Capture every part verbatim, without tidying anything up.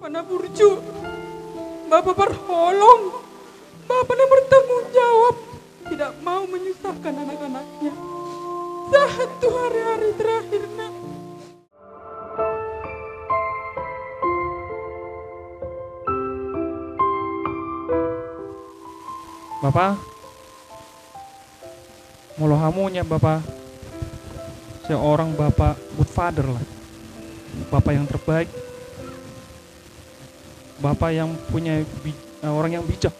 Bapa na burju, bapa parholong, bapa na bertanggung jawab, tidak mau menyusahkan anak-anaknya. Sahat tu hari-hari terakhirna. Bapa, molo hamu nian bapa, seorang bapa, good father lah, bapa yang terbaik, bapa yang punya bi-, eh, orang yang bijak.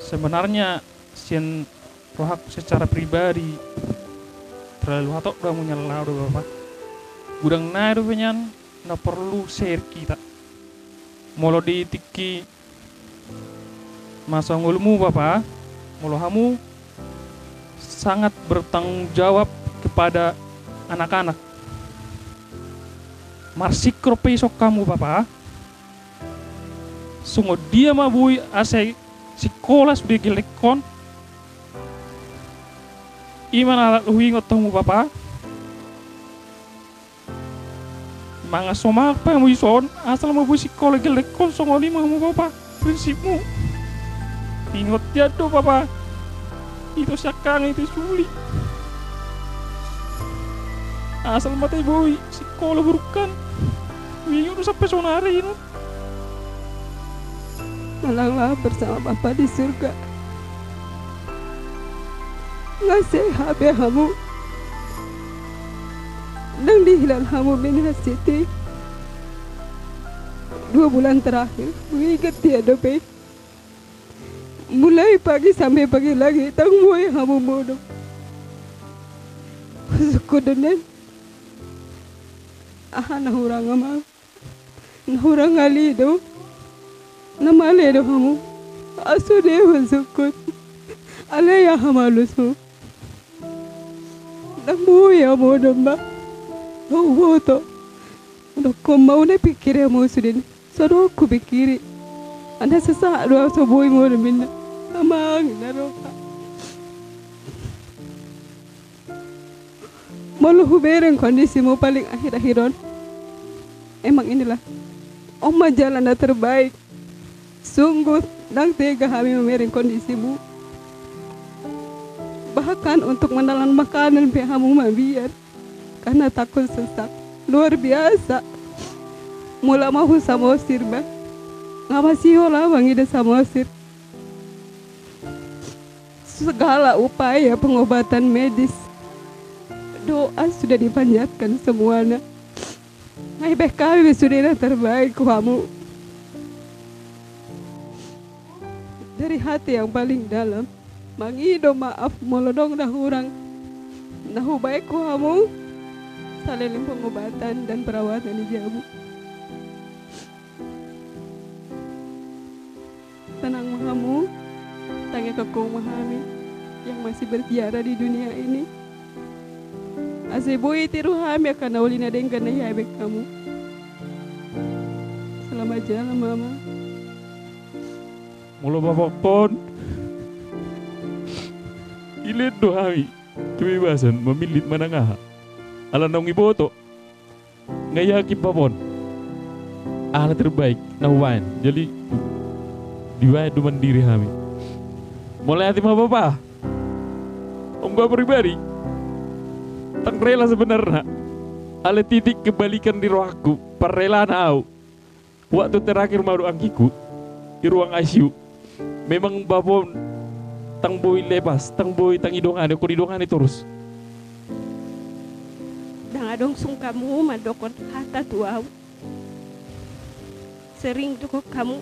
Sebenarnya sian rohangku secara pribadi, terlalu hatop do hamu nian laho do bapa. Godang nai dope nian na porlu share hita. Molo di tingki masa ngolumuna bapa, molo hamu sangat bertanggung jawab kepada anak-anak. Marsingkop pe dison hamu bapa. Songon dia ma boi asa sikola sude gellengkon. I ma na laho huingot tu hamu bapa. Mangan somak pe hamu dison, asal ma boi sikola gellengkon, songon i ma hamu bapa prinsipmu. Ingot hian do bapa, ito siangkangan ito suli. Asal ma tai boi sikola borungkan. Huingot do sampe sonari i. Tenanglah bersama Bapa di surga. Nga sehat be hamu. Ndang dihilan hamu be na siti. Dua bulan terakhir, huingot hian dope. Mulai pagi sampe pagi lagi, ndang boi hamu modom. Husungkun do nian. Aha na hurang amang? Na hurang ali do, na male do hamu. Asu de masukut. Alai aha ma alusmu? Ndang boi hamu modom ba. Huboto. Dokkon ma unang pikiri hamu sude. So adong hupikiri. Anda sesak do so boi modom inna. Amang inna roha. Molo hubereng kondisimu paling akhir-akhir on, emang inilah, on ma jalan na terbaik. Sungguh ndang tega hami mamereng kondisimu. Bahkan untuk menelan makanan pe hamu mabiar karena takut sesak. Luar biasa. Mulak ma hu Samosir ba. Nga masihol au mangida Samosir. Segala upaya pengobatan medis, doa sudah dipanjatkan semuana. Nga ibaen hami be sude na terbaik tu hamu. Dari hati yang paling dalam, mangido maaf molo adong na hurang na hubaen tu hamu saleleng pengobatan dan perawatan di jabu. Tenang ma hamu, tangiangkon ma hami yang masih berziarah di dunia ini. Asa boi tiru hami angka na uli na denggan na ibaen hamu. Selamat jalan, Mama. Molo bapakon, dilehen do hami kebebasan mamillit manang aha. Ala naung diboto. Nga yakin bapakon, aha na terbaik na hubaen. Jadi dibaen do mandiri hami. Mauliate ma bapa. Anggo au pribadi, ndang rela sebenarna. Alai titik kebalikan di rohangku, parrelana au. Waktu terakhir madok anggingku di ruang I C U. Memang bapakon ndang boi lepas, ndang boi ndang didongani, anggo didongani torus. Ndang adong sungkanmu mandokkon hata tu au. Sering do hamu.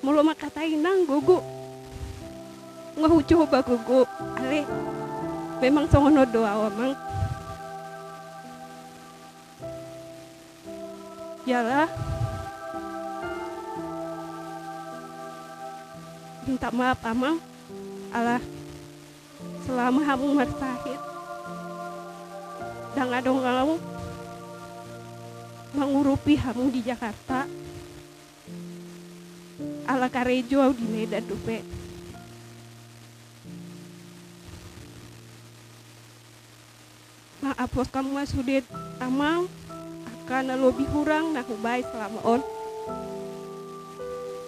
Molo mangkatai ndang gogo. Nga hucoba gogo, alai memang songon on do au, Amang. Jala minta maaf, Amang, ala selama hamu marsahit, ndang adong au mangurupi hamu di Jakarta. Ala karejo au di Medan dope. Maaf, hos hamu ma sude, Amang, angka na lobi hurang na hubaen selama on.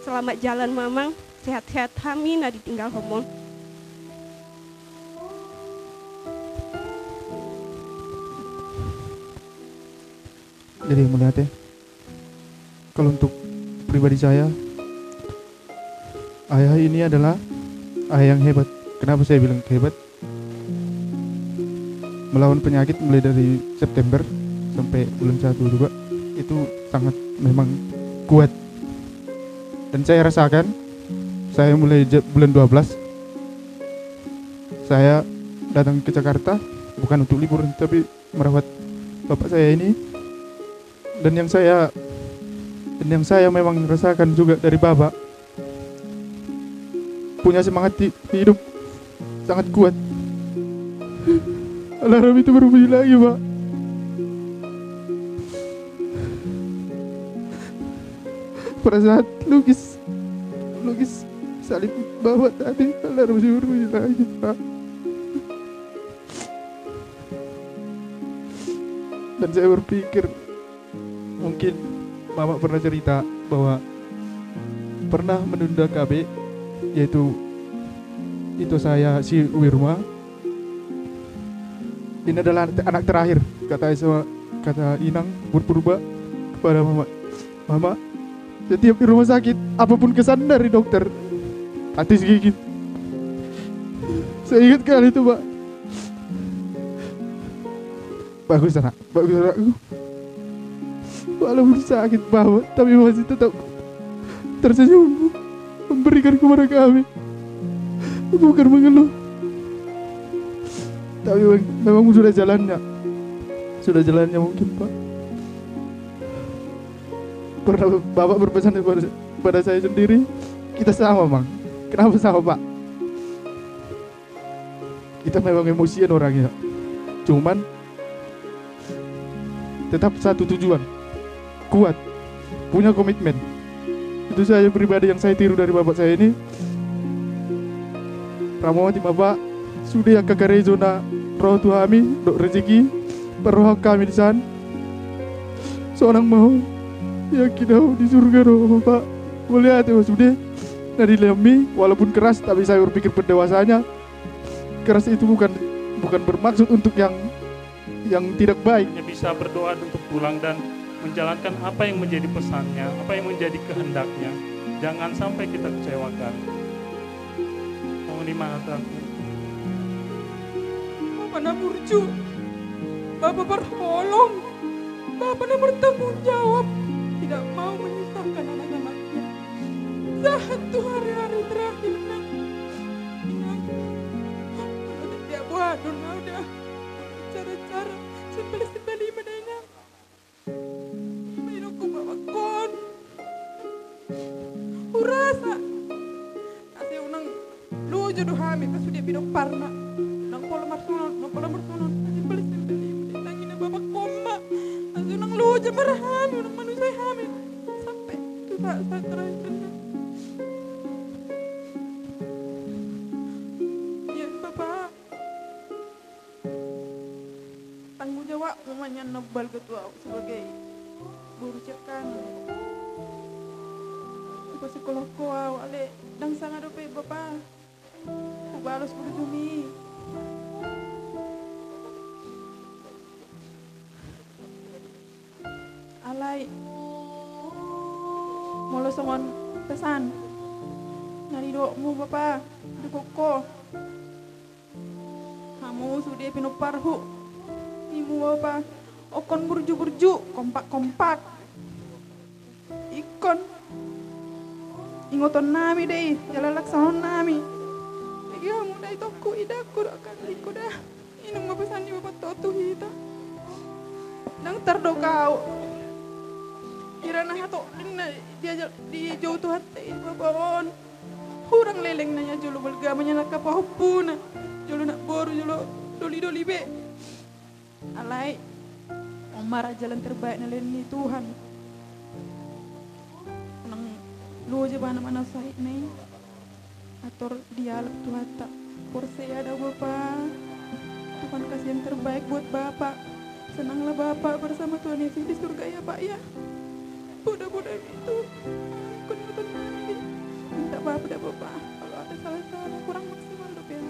Selamat jalan, Mamang. Sehat-sehat hami na ditinggalhonmon. Jadi, melihat ya, kalau untuk pribadi saya, ayah ini adalah ayah yang hebat. Kenapa saya bilang hebat? Melawan penyakit mulai dari September sampai bulan satu juga, itu sangat memang kuat. Dan saya rasakan, saya mulai ja-, bulan dua belas, saya datang ke Jakarta, bukan untuk liburan, tapi merawat bapak saya ini. Dan yang saya, dan yang saya memang rasakan juga dari bapak, punya semangat hi-, hidup sangat kuat. Alarm itu berbunyi lagi, Pak. Pada saat lukis, lukis salib bapak tadi, alarm itu berbunyi lagi, Pak. Dan saya berpikir, mungkin Mamak pernah cerita bahwa pernah menunda K B, yaitu ito saya si Wirma. Ini adalah anak, anak terakhir, kata sama, kata Inang Pur-, Purba kepada Mamak. Mamak, setiap di rumah sakit, apapun kesan dari dokter, atis gigit. Saya ingat kali itu, Pak. Bagus, anak. Bagus, anakku. Walaupun sakit, Bapak, tapi masih tetap tersenyum memberikan kepada kami. Bukan mengeluh. Tapi mem-, memang sudah jalannya. Sudah jalannya mungkin, Pak. Pernah Bapak berpesan kepada, kepada saya sendiri, kita sama, Bang. Kenapa sama, Pak? Kita memang emosian orangnya. Cuman tetap satu tujuan. Kuat. Punya komitmen. Itu saja pribadi yang saya tiru dari bapak saya ini. Ramoti ma, Pak, sude angka karejo na ro tu hami, dohot rezeki, parrohahon hami di san. Sonang ma ho. Yakin au di surga do ho, Pak. Mauliate ma sude na dilehonmi, walaupun keras, tapi saya berpikir pendewasanya. Keras itu bukan, bukan bermaksud untuk yang, yang tidak baik. Hanya bisa berdoa untuk pulang dan menjalankan apa yang menjadi pesannya, apa yang menjadi kehendaknya. Jangan sampai kita kecewakan. Mohon dimaafkan. Bapa na burju, Bapa parholong, Bapa na bertanggung jawab, tidak mau menyusahkan anak-anaknya. Sahat tu hari-hari terakhirna. Inang, molo tidak boha do nau da. Cara-cara, sembali-sembali ma da, Inang. Baenonku babakkon. Hurasa. Asa unang loja do hami, pas sude pinomparna. Nang pola marsonon, nang pola marsonon. Asa sembali-sembali ma da, Inang, ina babakkon ma. Asa unang loja ma ra hami, unang manusai hami. Sampe tu saat-saat terakhirna. Iya, Bapa. Tanggung jawabmu ma nian na balga tu au sebagai boru siangkangan. Hupasekolahon ho au, alai ndang sanga dope, Bapa, hubalos burjumi. Alai molo songon pesan na nidokmu, Bapa, didok ho. Hamu sude pinomparhu, ninmu, Bapa, ingkon burju-burju, kompak-kompak. Ingkon ingotonnami do i, jala laksanaonnami. Jadi hamu da itongku, idangku dohot angka adingku da. I ma pesan ni Bapa Toto tu hita. Ndang tardok au. Hira na hatop ninna diajak, dijou Tuhanta i Bapa on. Hurang leleng na ia jolo balga ma nian angka pahompuna, jolo anak boru, jolo doli-doli be. Alai on ma ra jalan terbaik na lehon ni Tuhan. Unang loja ibana manang sahitna i. Atur dialap Tuhanta. Porsea da, Bapa. Tuhan kasih yang terbaik buat Bapak. Senanglah Bapa bersama Tuhan Yesus di surga ya, Pak, ya. Poda-poda itu. Ikut nonton nanti. Minta Bapa dah, Bapa. Kalau ada salah-salah, kurang maksimal dope, ya.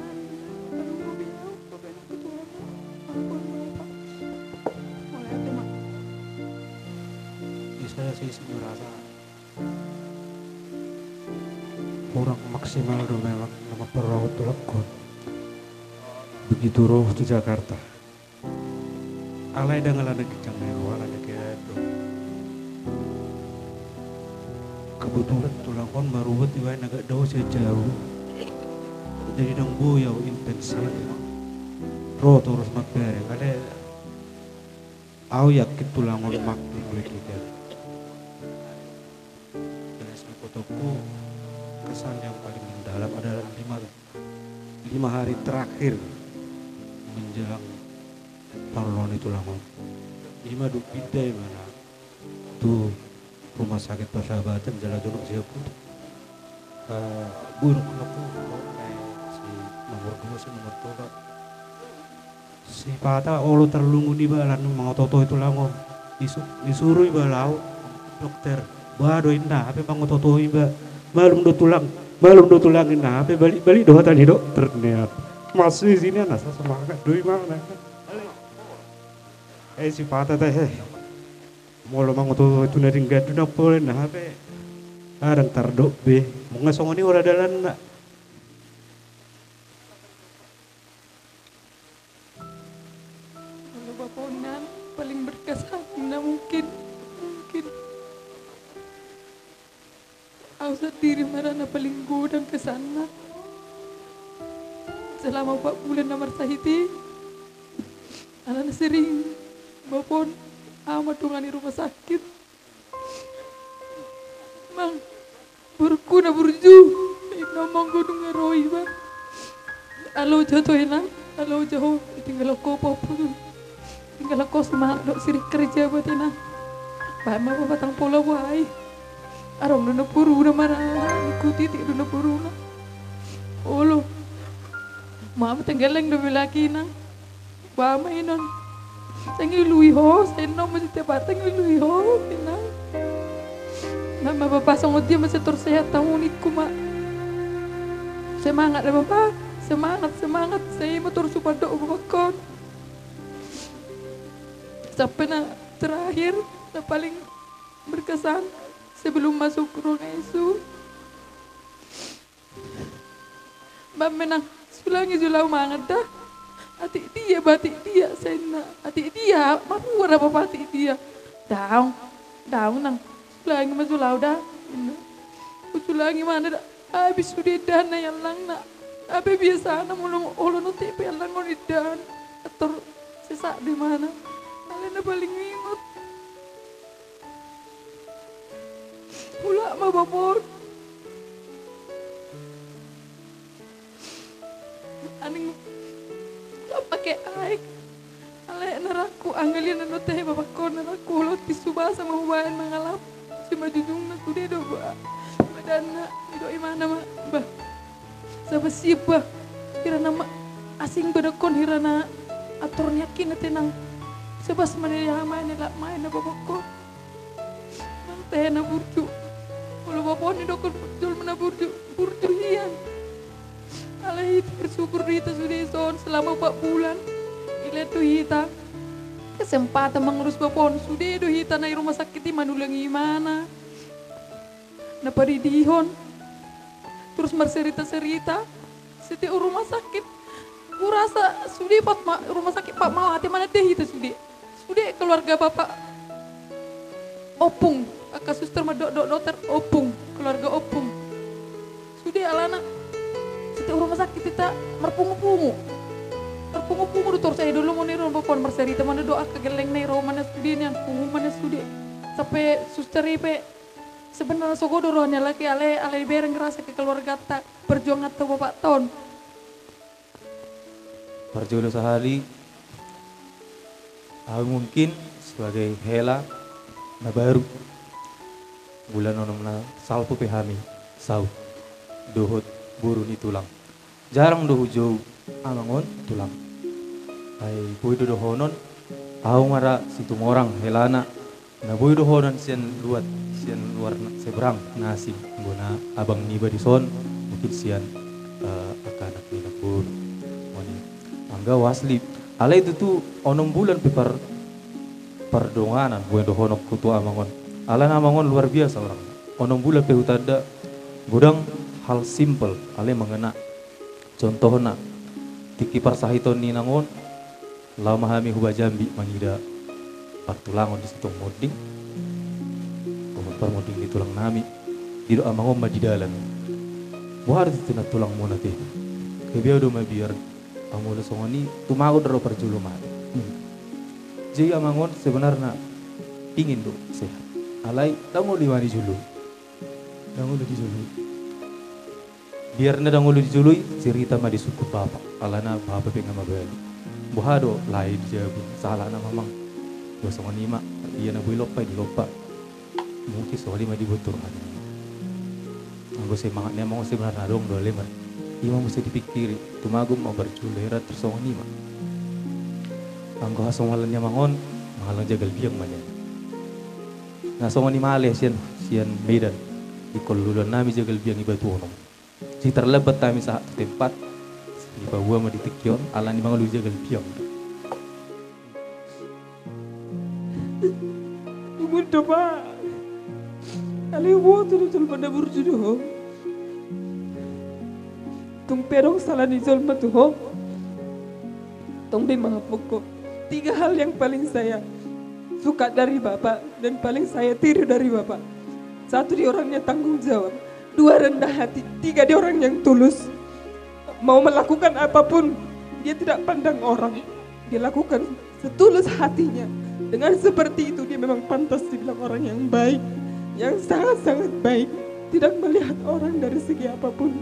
Aduh, Bapa, ya. Bapa, ini ketua, Pak. Ampun, Bapa. Mulai hati, Mak. Bisa sih, saya merasa kurang maksimal do memang nama perau tulangkon. Begitu ro tu Jakarta. Alai ndang alana ginjang ni rohana, ndang alana do. Kebetulan tulangkon marubat iba na gak dao sian jauh. Jadi ndang boi au intens i ro torus mambereng. Alai au yakin tulangkon maklum do i. Jadi sebetulku kesan yang paling mendalam adalah lima, lima hari terakhir menjelang parloan ni tulang on. Ima dung pinda ibana tu rumah sakit persahabatan jala jonok sian huta. Eh, buruk na pu, si nomor dua, si nomor dua. Sipata olo tarlungun iba lan mangotootoi tulang on. Disu-, disuru iba laho dokter. Ba do inna, hape mangotootoi iba. Malum do tulang, malum do tulang inna, hape balik-balik do hata ni dokter nian. Masuk di sini, na so semangat do imana. Eh, sipata tahe. Molo mangotootoi tu na denggan do na pola inna, hape ndang tardok be. Molo nga songon i ora dalanna. Kalau Bapa on, paling berkesan, nah, mungkin, mungkin au sandiri ma ra na paling godang kesanna. Selama opat bulan na marsahit i, alana sering Bapa on au mandongani rumah sakit. Mang, borungku na burju, inna, manggo dung ro iba. Alo jo to, Inang, alo jo ho, tinggal ho papa tu. Tinggal ho semangat do sirik kerja buat, Inang. Baen ma patang pola buai. Adong do na puruna ma ra, ikuti ti do na puruna. Olo. Mama tenggeleng do belaki, Inang. Ba ma inon. Sai ngiului ho, sai inna ma setiap hari, sai ngiului ho, Inang. Nama Bapa, songon dia ma sai tor sehat hamu, ningku ma. Semangat da Bapa, semangat, semangat, sai ima tor supandok Bapakon. Sampai na terakhir, na paling berkesan sebelum masuk ruang I C U. Ba menang, sulangi jolo au mangan da. Atik dia, ba atik dia, sai inna. Atik dia, marua ra Bapa atik dia. Daong, daong, Nang. Sulangi ma jolo au da, inna. Husulangi ma da. Habis sude indahan na i, alangna. Hape biasana molo, olo na otik pe alang on indahan. Ator sesak do imana. Alai na paling ingot. Mulak ma Bapa on. Aning, mulak pake aek. Alai na rangku, angalian na nonte he Bapakon, na rangku olo tisu basah ma hubaen mangalap. Sai manjujungna sude do ba badanna, didok imana ma, bah. Sabas i bah, hira na ma-, asing badankon, hira na ator ni angkina tenang. Sabas ma na i, aha ma i, na lap ma i na Bapakon. Nang tehe na burju. Molo Bapakon didokkon jolma na burju, burju hian. Alai hita bersyukur do hita sude dison selama opat bulan. Dilehon do hita kesempatan mangurus Bapakon. Sude do hita na i rumah sakit i manulangi imana. Na paridihon. Torus marserita-serita. Setiap rumah sakit, hurasa sude pat ma-, rumah sakit pat mauliate ma na dihita sude. Sude keluarga Bapak Opung, angka suster mandok, dok-, dokter Opung, keluarga Opung. Sude alana setiap rumah sakit hita marpungu-pungu. Marpungu-pungu do torus, ai dolo molo i ro Bapakon marserita ma na do angka gellengna i, ro ma na sude nian, pungu ma na sude. Sampe suster i pe sebenarna sogo do rohana, alai, alai, alai bereng rasa kekeluargaanta, perjuanganta Bapakta on. Parjolo sahali, au mungkin sebagai hela na baru, bulan onom na salpu pe hami saut dohot boru ni tulang. Jarang do hujou amang on tulang. Ai boi do dohonon, Ahu ma ra Situmorang, helana na boi dohonon sian luat, sian luar seberang na asing, anggo na abang niba dison, mungkin sian, eh, angka anak ni namboru. Moni, anggo ahu asli, alai tutu onom bulan pe par-, pardonganan boi dohononku tu amang on. Alana amang on luar biasa orang. Onom bulan pe hutanda, godang hal simpel, alai mangena. Contohna, tingki parsahiton ni inang on, laho ma hami huba Jambi mangida partulangon di Situmorang Monding. Dohot parmonding ni tulang nami. Didok amang on ma di dalan: Boha do tutu na tulangmuna ate? Gabe ahu do mabiar, amuna songon i, tumagon do parjolo mate. Hmm. Jadi amang on sebenarna pingin do sehat. Alai ndang olo ibana dijoloi. Ndang olo dijoloi. Biarna ndang olo dijoloi, cerita ma di sungkun bapa. Alana bapa pe nga mabalu. Boha do lae di jabu, sahalakna ma amang. Boha songon i ma, ia na boi lompa, dilompa. Mungkin songon i ma diboto rohana. Anggo semangat ni amang on sebenarna adong do, alai mar-, i ma muse dipikiri, tumagon ma parjolo, hera tarsongon i ma. Anggo hasomalan ni amang on, mangallang jagal biang ma nian. Na songon i ma ale sian, sian Medan. Dingkon luluan nami jagal biang i Batu Onom. Jadi tarlambat hami sahat tu tempat, dipaboa ma di tingki on, alani mangalului jagal biang. Tumunduk, Pak. Alai huboto do jolma na burju do ho. Tung pe adong sala ni jolma tu ho, tong be mangampung ho. Tiga hal yang paling saya suka dari Bapak dan paling saya tiru dari Bapak. Satu, dia orangnya tanggung jawab. Dua, rendah hati. Tiga, dia orang yang tulus. Mau melakukan apapun, dia tidak pandang orang. Dia lakukan setulus hatinya. Dengan seperti itu, dia memang pantas dibilang orang yang baik, yang sangat-sangat baik. Tidak melihat orang dari segi apapun.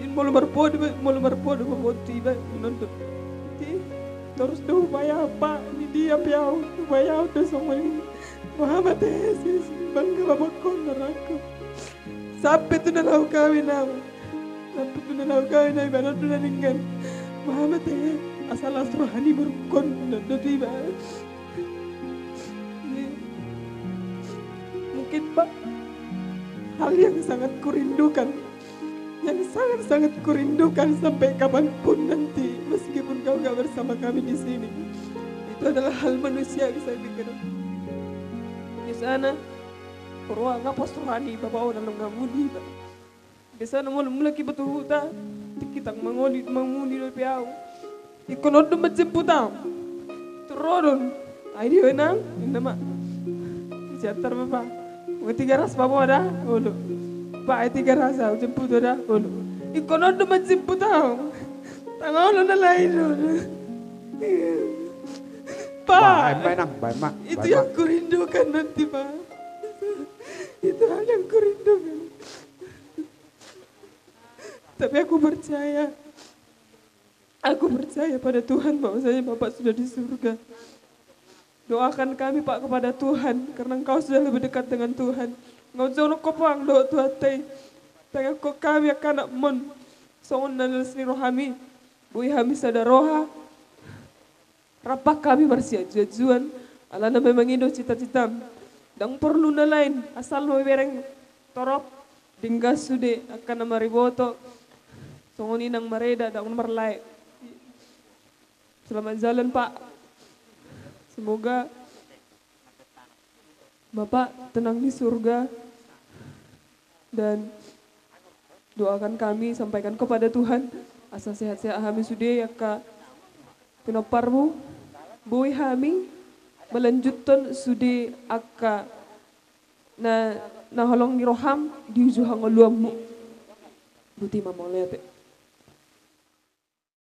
Jadi, molo marpoda, molo marpoda, molo marpoda, molo marpoda. Jadi, terus do upaya apa? Ini dia pe ahu, upaya apa songon i? Muhammad Yesus, bangga babakon neraka. Sampe tu na laho kawin ahu. Sampe tu na laho kawin ahu, ibana tu na denggan. Muhammad, eh, asal las roha ni borungkon, na do tu iba. Ini mungkin, Pak, hal yang sangat kurindukan. Yang sangat-sangat kurindukan sampai kapanpun nanti, meskipun kau gak bersama kami di sini. Itu adalah hal manusiawi, saya pikir. Di sana, Purwa nga pos roha ni bapa on, along nga muli, Pak. Biasana molo mulak iba tu huta, tingki tang mangoli, mangoli dope ahu. Ingkon on do manjemput ahu. Tu ro do on. Ai dia, Inang, ninna ma. Siantar ma, Pak. Nga Tigaras, Pak, boha da? Olo. Pak, ai Tigaras ahu, jemput ho da? Olo. Ingkon on do manjemput ahu. Tang olo na lain do on. Pak, baen ma, Inang, baen ma, itu baen ma. Yang kurindukan nanti, Pak. Itu hal yang kurindukan. Tapi aku percaya, aku percaya pada Tuhan bahwasanya Bapak sudah di surga. Doakan kami, Pak, kepada Tuhan, karena engkau sudah lebih dekat dengan Tuhan. Nga jonok ho, Puang, dohot Tuhanta i. Tangiangkon kami angka anakmon, songon na las ni rohami. Boi hami sada roha. Rap hami marsianjuanjuan, alana memang i do cita-citam. Ndang porlu na lain, asal ma bereng torop, denggan sude angka na mariboto, songon i nang mareda, ndang marlae. Selamat jalan, Pak. Semoga Bapak tenang di surga. Dan doakan kami, sampaikan kepada Tuhan, asa sehat-sehat hami sude angka pinomparmu, boi hami melanjuthon sude angka na, na holong ni roham di uju hangoluanmu. Boti ma, mauliate.